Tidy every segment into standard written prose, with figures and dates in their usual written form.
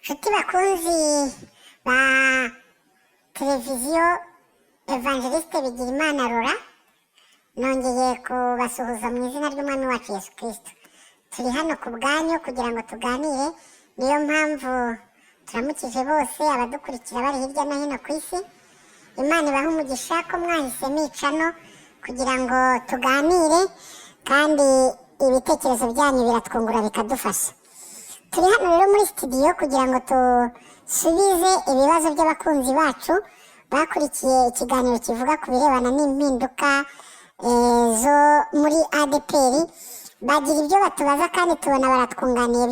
Nshuti bakunzi ba televiziyo Evangeliste Bigirimana Rora, nongeye kubasuhuza mu izina ry'Umwami wacu Yesu Kristo. Turi hano ku bwanyu kugira ngo tuganire, niyo mpamvu turamukije bose abadukurikira bari hirya no hino ku isi. Imana ibahe umugisha ko mwahisemo icano kugira ngo tuganire, kandi ibitekerezo byanyu biratwungura, bikadufasha. Turi hano rero muri studio kugira ngo dusubize ibibazo by'abakunzi bacu bakurikiye ikiganiro kivuga ku birebana n'impinduka zo muri ADEPR. Bagira ibyo batubaza kandi tubona baratwunganiye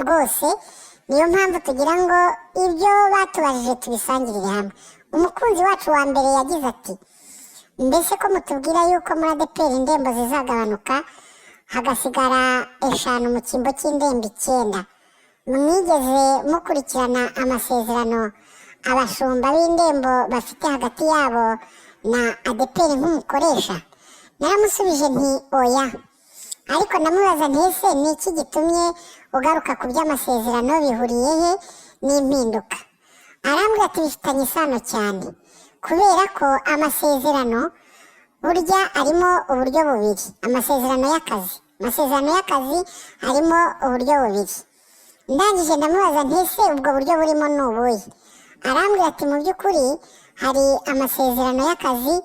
rwose, niyo mpamvu tugira ngo ibyo batubajije tubisangirire hamwe. Umukunzi wacu wa mbere yagize ati: "Mbese ko mutubwira yuko muri ADEPR indembo zizagabanuka, hagasigara 5 mu cyimbo cy'indembo 9, mwigeze mukurikirana amasezerano abashumba b'indembo bafite hagati yabo na ADEPR nk'umukoresha?" Naramusubije nti: "Oya." Ariko ndamubaza nti: "Ese ni iki gitumye ugaruka ku by'amasezerano? Bihuriye he n'impinduka?" Arambwira ati: "Bifitanye isano cyane, kubera ko amasezerano burya arimo uburyo bubiri. Amasezerano y'akazi harimo uburyo bubiri." Ndangije ndamubaza nti: "Ese ubwo buryo burimo ni ubuhe?" Arambwira ati: "Mu by'ukuri hari amasezerano y'akazi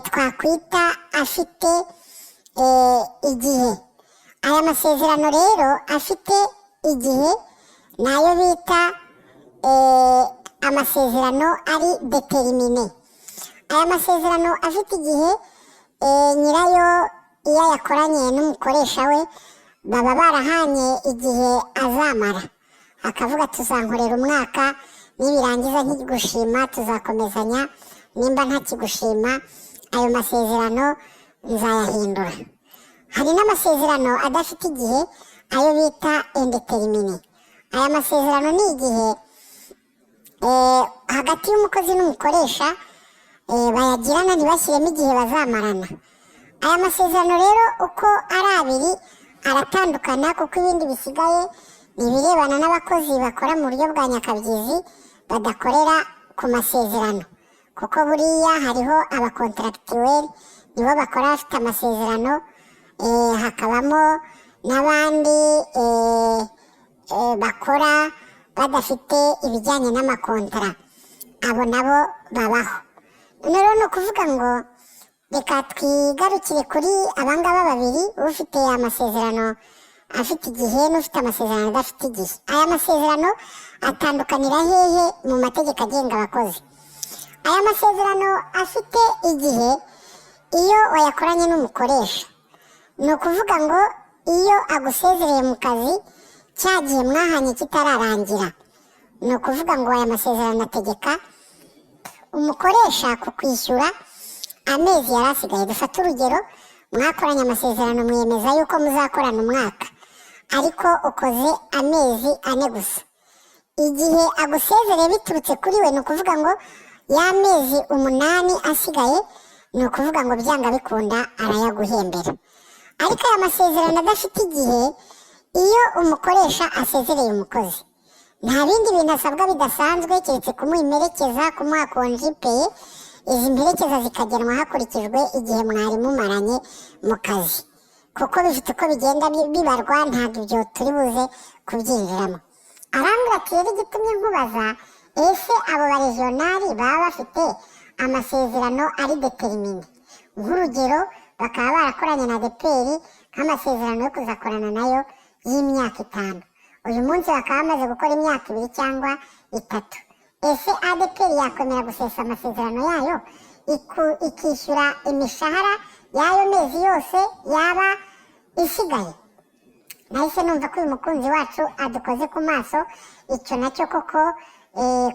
twakwita afite igihe. Aya masezerano rero afite igihe ni ayo bita amasezerano ari déterminé. Aya masezerano afite igihe, nyirayo iyo ayakoranye n'umukoresha we, baba barahanye igihe azamara, akavuga: 'Tuzankorera umwaka, nibirangiza nkigushima tuzakomezanya, nimba ntakigushima ayo masezerano nzayahindura.' Hari n'amasezerano adafite igihe, ayo bita indéterminé. Aya masezerano ni igihe hagati y'umukozi n'umukoresha bayagirana ntibashyiremo igihe bazamarana. Aya masezerano rero uko ari abiri aratandukana, kuko ibindi bisigaye ni ibirebana n'abakozi bakora mu buryo bwa nyakabyizi, badakorera ku masezerano, kuko buriya hariho aba contractuel, nibo bakora bafite amasezerano, hakabamo n'abandi bakora badafite ibijyanye n'amakontara, abo nabo babaho. None rero ni ukuvuga ngo reka twigarukire kuri abangaba babiri, ufite amasezerano afite igihe n'ufite amasezerano adafite igihe. Aya masezerano atandukanira hehe mu mategeko agenga abakozi? Aya masezerano afite igihe, iyo wayakoranye n'umukoresha, ni ukuvuga ngo iyo agusezereye mu kazi cya gihe mwahanye kitararangira, ni ukuvuga ngo aya masezerano ategeka umukoresha kukwishyura amezi yari asigaye. Dufate urugero: mwakoranye amasezerano, mwiyemeza yuko muzakorana umwaka, ariko ukoze amezi 4 gusa. Igihe agusezereye biturutse kuri we, ni ukuvuga ngo ya mezi 8 asigaye, ni ukuvuga ngo byanga bikunda arayaguhembera. Ariko aya masezerano adafite igihe, iyo umukoresha asezereye umukozi, nta bindi bintu asabwa bidasanzwe keretse kumuha imperekeza, kumuha congé payé. Izi mperekeza zikagenwa hakurikijwe igihe mwari mumaranye mu kazi, kuko bifite uko bigenda bibarwa, ntabwo ibyo turi buze kubyinjiramo. Arambwira ati: "Rero igitumye nkubaza, ese abo barejiyonari baba bafite amasezerano ari déterminé, nk'urugero bakaba barakoranye na ADEPR nk'amasezerano yo kuzakorana nayo y'imyaka 5, uyu munsi bakaba bamaze gukora imyaka 2 cyangwa 3, ese ADEPR yakwemera gusesa amasezerano yayo ikishyura imishahara y'ayo mezi yose yaba isigaye?" Nahise numva ko uyu mukunzi wacu adukoze ku maso. Icyo nacyo koko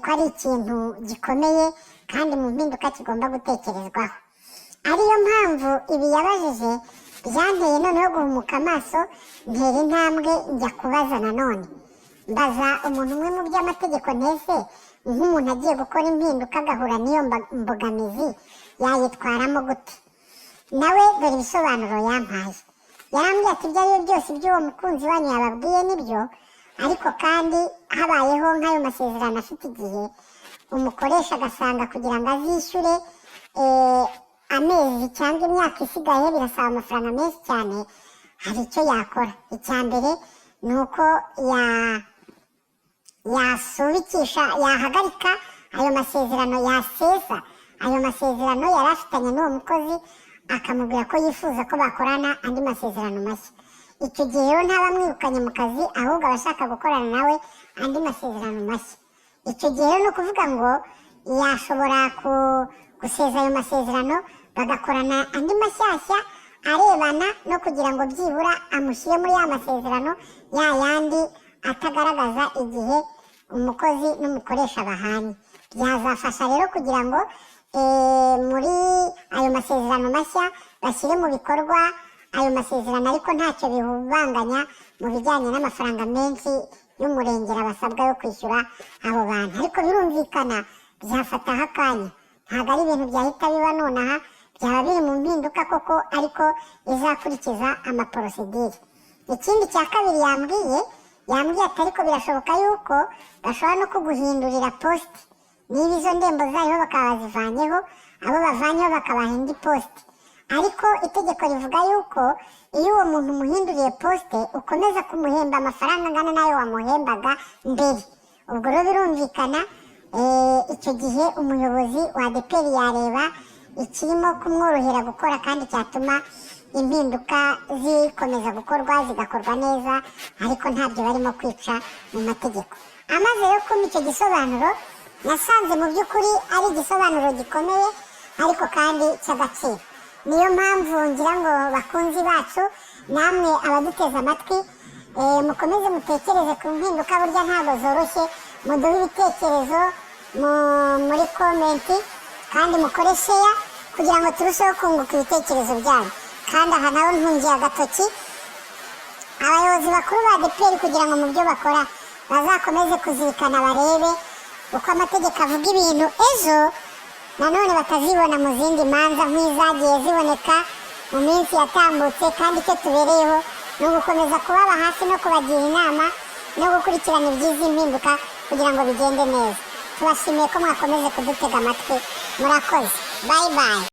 ko ari ikintu gikomeye kandi mu mpinduka kigomba gutekerezwaho. Ariyo mpamvu ibi yabajije byanteye noneho guhumuka amaso, ntera intambwe njya kubaza nanone. Mbaza umuntu umwe mu by'amategeko nti: "Ese nk'umuntu agiye gukora impinduka agahura n'iyo mbogamizi yayitwaramo gute?" Nawe dore ibisobanuro yampaye. Yarambwiye ati: "Ibyo ari byo byose, iby'uwo mukunzi wanyu yababwiye nibyo, Ariko kandi habayeho nk'ayo masezerano afite igihe, umukoresha agasanga kugira ngo azishyure amezi cyangwa imyaka isigaye birasaba amafaranga menshi cyane, hari icyo yakora. Icya mbere ni uko ya yasubikisha, yahagarika ayo masezerano, yasesa ayo masezerano yari afitanye n'uwo mukozi, akamubwira ko yifuza ko bakorana andi masezerano mashya. Icyo gihe rero ntaba amwirukanye mu kazi, ahubwo aba ashaka gukorana nawe andi masezerano mashya. Icyo gihe rero ni ukuvuga ngo yashobora gusesa ayo masezerano, bagakorana andi mashyashya arebana no kugira ngo byibura amushyire muri ya masezerano ya yandi atagaragaza igihe umukozi n'umukoresha bahanye. Byazafasha rero kugira ngo muri ayo masezerano mashya bashyire mu bikorwa ayo masezerano, ariko ntacyo bihubanganya mu bijyanye n'amafaranga menshi y'umurengera basabwa yo kwishyura abo bantu. Ariko birumvikana byafataho akanya, ntabwo ari ibintu byahita biba nonaha. Byaba biri mu mpinduka koko, ariko izakurikiza amaprocédures. Ikindi cya kabiri yambwiye ati: "Ariko birashoboka yuko bashobora no kuguhindurira poste, niba izo ndembo zariho bakaba bazivanyeho, abo bavanyeho bakabaha indi poste." Ariko itegeko rivuga yuko iyo uwo muntu umuhinduriye poste, ukomeza kumuhemba amafaranga angana n'ayo wamuhembaga mbere. Ubwo rero birumvikana, icyo gihe umuyobozi wa ADEPR yareba ikirimo kumworohera gukora kandi cyatuma impinduka zikomeza gukorwa, zigakorwa neza, ariko ntabyo barimo kwica mu mategeko. Amaze rero kumpa icyo gisobanuro, nasanze mu by'ukuri ari igisobanuro gikomeye ariko kandi cy'agaciro. Niyo mpamvu ngira ngo bakunzi bacu, namwe abaduteze amatwi, mukomeze mutekereze ku mpinduka, burya ntabwo zoroshye. Muduhe ibitekerezo muri comment, kandi mukore share kugira ngo turusheho kunguka ibitekerezo byanyu. Kandi aha naho ntungiye agatoki abayobozi bakuru ba ADEPR kugira ngo mu byo bakora bazakomeze kuzirikana, barebe uko amategeko avuga ibintu, ejo nanone batazibona mu zindi manza nk'izagiye ziboneka mu minsi yatambutse. Kandi icyo tubereyeho ni ugukomeza kubaba hafi no kubagira inama no gukurikirana iby'izi mpinduka kugira ngo bigende neza. Tubashimiye ko mwakomeje kudutega amatwi. Murakoze, bye bye.